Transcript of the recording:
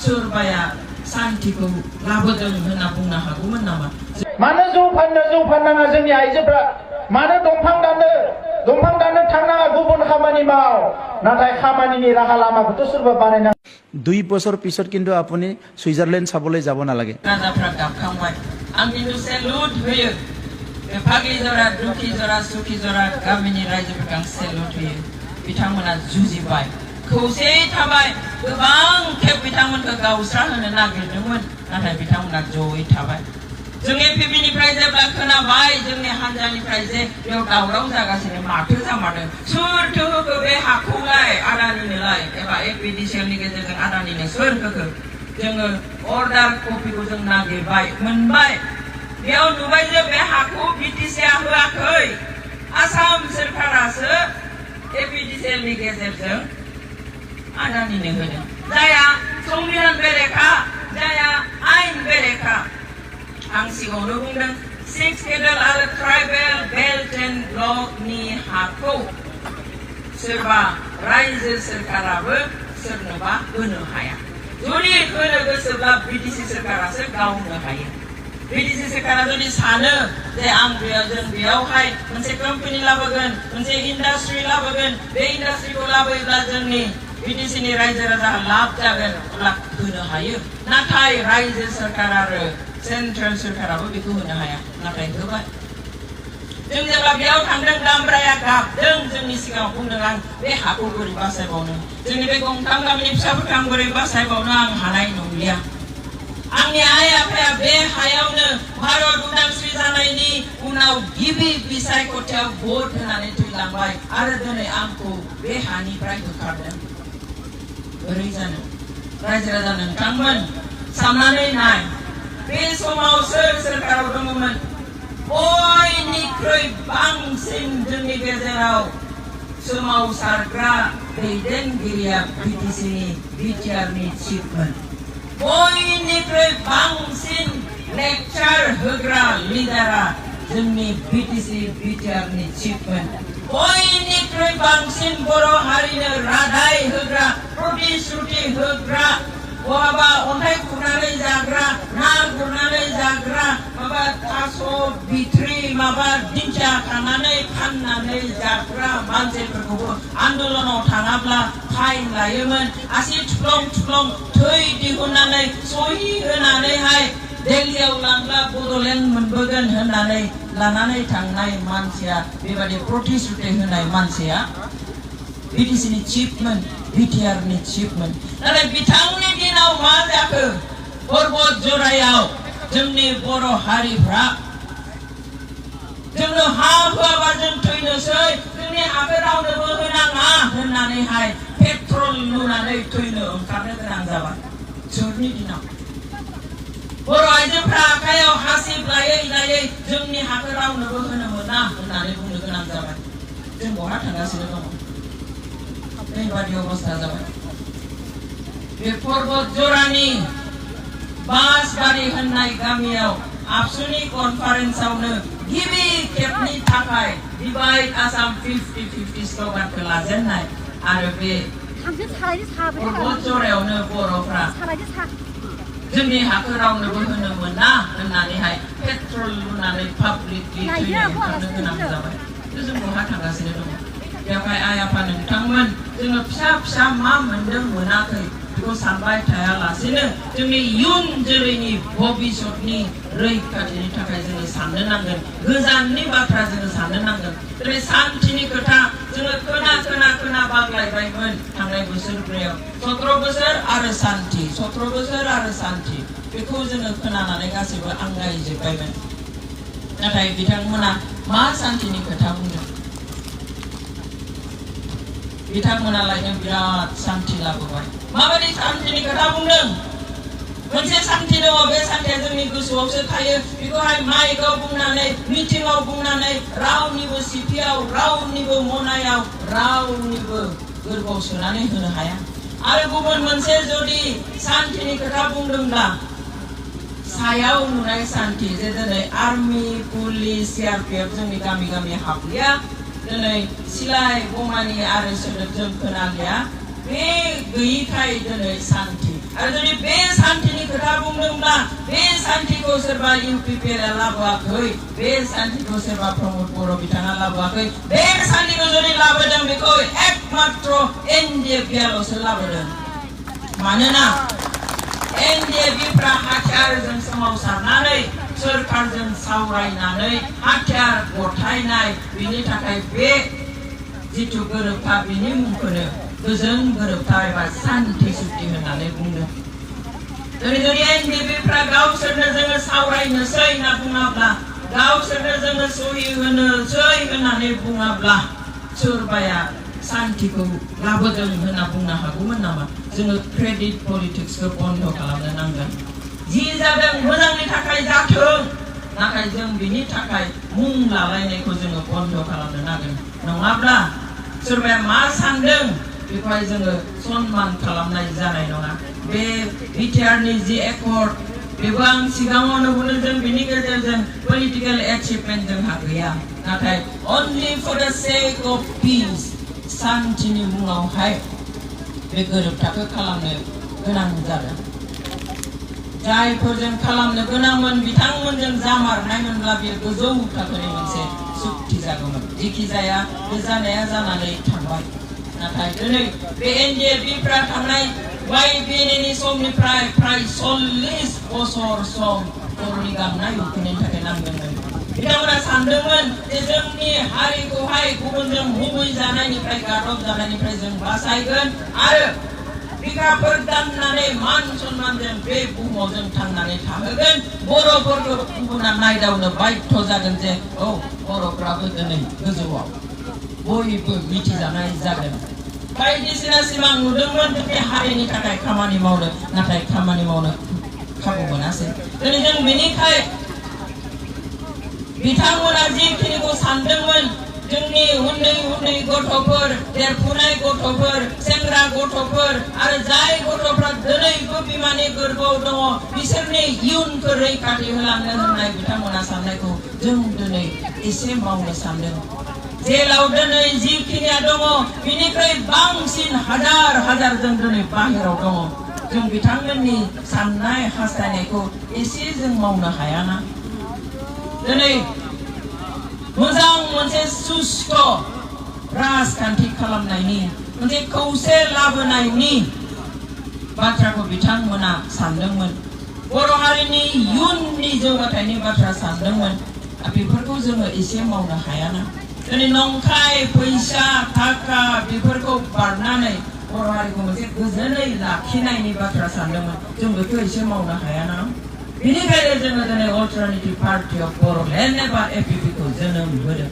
सोरबाया शान्तिखौ लाबोदों होनना बुंनो हागौमोन नामा? मानो जौ फाननाङा जोंनि आइजोफ्रा मानो दंफां दाननो थांनाङा गुबुन खामानि माव नाथाय खामानिनि राहा लामाखौथ' सोरबा बानायना 2 বছর পিছত কিন্তু আপুনি সুইজারল্যান্ড চাবলৈ যাব নালাগে राजाफ्रा गाबखांबाय आं खिन्थु सेलुट होयो फाग्लि जरा दुखि जरा सुखि जरा गामिनि रायजोफोरखौ आं सेलुट होयो बिथांमोना जुजिबाय खौसेयै थाबाय गोबां खेब बिथांमोनखौ गावस्रा होनो नागिरदोंमोन नाथाय बिथांमोना जयै थाबाय जों एपिबिनिफ्राय जेब्ला खोनाबाय जोंनि हान्जानिफ्राय जे बेयाव दावराव जागासिनो माथो जामारदों सोरथो होखो बे हाखौलाय आदानिनोलाय एबा एपिडिसिएलनि गेजेरजों आदानिनो सोर होखो जोङो अर्डार कपिखौ जों नागिरबाय मोनबाय बेयाव नुबाय जे बे हाखौ बिटिसिआ होआखै आसाम सोरखारासो एपिडिसिएलनि गेजेरजों आदानिनो होदों जाया संबिधान बेरेखा जाया आइन बेरेखा आं सिगाङावनो बुंदों 6 फेडारेल आरो ट्राइबेल बेल्ट एन्ड ब्लकनि हाखौ सोरबा रायजो सोरखाराबो सोरनोबा होनो हाया जुदि होनो गोसोब्ला बिटिसि सोरखारासो गावनो हायो बिटिसि सोरखारा जुदि सानो जे जों बेयावहाय मोनसे कम्पानि लाबोगोन मोनसे इन्डास्ट्रि लाबोगोन बे इन्डास्ट्रिखौ लाबोयोब्ला जोंनि बिटिसिनि रायजो राजाहा लाब जागोन अब्ला होनो हायो नाथाय रायजो सोरखार आरो सेन्ट्रेल सोरखाराबो बेखौ होनो हाया नाथाय होबाय जों जेब्ला बेयाव थांदों दामब्राया गाबदों जोंनि सिगाङाव बुंदों आं बे हाखौ बोरै बासायबावनो जोंनि बे गंथाम गामिनि फिसाफोरखौ आं बोरै बासायबावनो आं हानाय नंलिया आंनि आइ आफाया बे हायावनो भारत उदांस्रि जानायनि उनाव गिबि बिसायख'थियाव भट होनानै थैलांबाय आरो दिनै आंखौ बे हानिफ्राय होखारदों बोरै जानो रायजो राजा नोंथांमोन साननानै नाय बे समाव सोर सोरखाराव दङमोन बयनिख्रुइ बांसिन जोंनि गेजेराव सोमावसारग्रा दैदेनगिरिया बिटिसिनि बिटिआरनि चिफमोन बयनिख्रुइ बांसिन लेक्चार होग्रा लिडारा जोंनि बिटिसि बिटिआरनि चिफमोन बयनिख्रुइ बांसिन बर' हारिनो रादाय होग्रा प्रतिश्रुति होग्रा बहाबा अन्थाइ खुरनानै जाग्रा ना गुरनानै जाग्रा माबा थास' बिथ्रि माबा दिंखिया खानानै फाननानै जाग्रा मानसिफोरखौबो आन्दोलनाव थाङाब्ला फाइन लायोमोन आसि थुफ्लं थै दिहुननानै सहि होनानैहाय दिल्लीयाव लांब्ला बड'लेण्ड मोनबोगोन होननानै लानानै थांनाय मानसिया बेबायदि प्रतिश्रुति होनाय मानसिया बिटिसिनि चिफमोन बिटिआरनि चिफमोन नाथाय बिथांनि दिनाव मा जाखो पर्बत जरायाव जोंनि बर' हारिफ्रा जोंनो हा होआबा जों थैनोसै जोंनि हाखौ रावनोबो होनाङा होननानैहाय पेट्रल लुनानै थैनो ओंखारनो गोनां जाबाय सोरनि दिनाव बर' आइजोफ्रा आखायाव हासिब लायै जोंनि हाखौ रावनोबो होनो मोना होननानै बुंनो गोनां जाबाय जों बहा थांगासिनो दङ बेबादि अबस्था जाबाय बे पर्बत जरानि बासबारि होननाय गामियाव आबसुनि कनफारेन्सआवनो गिबि खेबनि थाखाय डिवाइड आसाम 50-50 स्ल'गानखौ लाजेननाय आरो बे पर्बत जरायावनो बर'फ्रा जोंनि हाखौ रावनोबो होनो मोना होननानैहाय पेट्रल लुनानै पाब्लिकलि थैनो ओंखारनो गोनां जाबाय जों बहा थांगासिनो दङ बेवहाय आइ आफा नोंथांमोन जोङो फिसा मा मोनदों मोनाखै बेखौ सानबाय थायालासेनो जोंनि इयुन जोलैनि भबिष्यतनि रैखाथिनि थाखाय जोङो साननो नांगोन गोजाननि बाथ्रा जोङो साननो नांगोन दिनै सान्थिनि खोथा जोङो खोना बाग्लायबायमोन थांनाय बोसोरब्रैयाव 17 बोसोर आरो सान्थि 17 बोसोर आरो सान्थि बेखौ जोङो खोनानानै गासैबो आंगायजोब्बायमोन नाथाय बिथांमोना मा सान्थिनि खोथा बुंदों बिथांमोनालायनो बिराद सान्थि लाबोबाय माबायदि सान्थिनि खोथा बुंदों मोनसे सान्थि दङ बे सान्थिया जोंनि गोसोआवसो थायो बेखौहाय माइकआव बुंनानै मिटिंआव बुंनानै रावनिबो सिपिआव रावनिबो मनायाव रावनिबो गोरबोआव सोनानै होनो हाया आरो गुबुन मोनसे जुदि सान्थिनि खोथा बुंदोंब्ला सायाव नुनाय सान्थि जे दिनै आर्मि पुलिस सिआरपिएफ जोंनि गामि हाबलिया दिनै सिलाय बमानि आरो सोदोबजों खोनालिया बे गैयिखाय दिनै सान्थि आरो जुदि बे सान्थिखौ सोरबा UPPL लाबोआखै बे सान्थिखौ सोरबा प्रमोद बर' बिथाङा लाबोआखै बे सान्थिखौ जुदि लाबोदों बेखौ एकमात्र NDF-आल'सो लाबोदों मानोना NDF-फ्रा हाथियारजों सोमावसारनानै सोरखारजों सावरायनानै हाथियार गथायनाय बिनि थाखाय बे जिथु गोरोबथा बिनि मुंखौनो गोजोन गोरोबथा एबा सान्थि सुक्ति होननानै बुंदों जुदि NDF-फ्रा गावसोरनो जोङो सावरायनोसै होनना बुङाब्ला गावसोरनो जोङो सहि होनोसै होननानै बुङाब्ला सोरबाया सान्थिखौ लाबोदों होनना बुंनो हागौमोन नामा जोङो क्रेडिट पलिटिक्सखौ बन्द खालामनो नांगोन जि जादों मोजांनि थाखाय जाथों नाथाय जों बिनि थाखाय मुं लालायनायखौ जोङो बन्द खालामनो नांगोन नङाब्ला सोरबाया मा सानदों बेखौहाय जोङो सन्मान खालामनाय जानाय नङा बे बिटिआरनि जि एकर्ड बेबो आं सिगाङावनो बुंदों जों बिनि गेजेरजों पलिटिकल एचिभमेन्ट जोंहा गैया नाथाय only for the sake of peace सान्थिनि मुङावहाय बे गोरोबथाखौ खालामनो गोनां जादों जायफोरजों खालामनो गोनांमोन बिथांमोनजों जामारनायमोनब्ला बेयो गोजौ थाखोनि मोनसे सुक्ति जागौमोन जेखि जाया बे जानाया जानानै थांबाय नाथाय दिनै बे NDF-फ्रा थांनाय YBNनि समनिफ्राय फ्राय 40 बोसोर सम बर'नि गांनाय उखैनायनि थाखाय नांदोंमोन बिथांमोना सानदोंमोन जे जोंनि हारिखौहाय गुबुनजों मुगै जानायनिफ्राय गादब जानायनिफ्राय जों बासायगोन आरो बिगाफोर दाननानै मान सन्मानजों बे बुहुमाव जों थांनानै थाहोगोन बर'फोरखौ गुबुना नायदावनो बाध्य जागोन जे औ बर'फ्राबो दिनै गोजौआव बयबो मिथिजानाय जागोन बायदिसिना सिमां नुदोंमोन जोंनि हारिनि थाखाय खामानि मावनो नाथाय खामानि मावनो खाबु मोनासै दिनै जों बेनिखाय बिथांमोना जिखिनिखौ सानदोंमोन जोंनि उन्दै उन्दै गथ'फोर देरफुनाय गथ'फोर सेंग्रा गथ'फोर आरो जाय गथ'फ्रा दिनैबो बिमानि गोरबोआव दङ बिसोरनि इयुनखौ रैखाथि होलांनो होननाय बिथांमोना साननायखौ जों दिनै एसे मावनो सानदों जेलाव दिनै जिखिनिया दङ बिनिख्रुइ बांसिन हाजार हाजार जों दिनै बाहेराव दङ जों बिथांमोननि साननाय हास्थायनायखौ एसे जों मावनो हायाना दिनै मोजां मोनसे सुस्थ राजखान्थि खालामनायनि मोनसे खौसे लाबोनायनि बाथ्राखौ बिथांमोना सानदोंमोन बर' हारिनि इयुननि जौगाथायनि बाथ्रा सानदोंमोन बेफोरखौ जोङो एसे मावनो हायाना दिनै नंखाय फैसा थाखा बेफोरखौ बारनानै बर' हारिखौ मोनसे गोजोनै लाखिनायनि बाथ्रा सानदोंमोन जों बेखौ एसे मावनो हायाना बेनिखायनो जोङो दिनै अल्टारनेटिभ पार्टी अफ बर'लेण्ड एबा APP खौ जोनोम होदों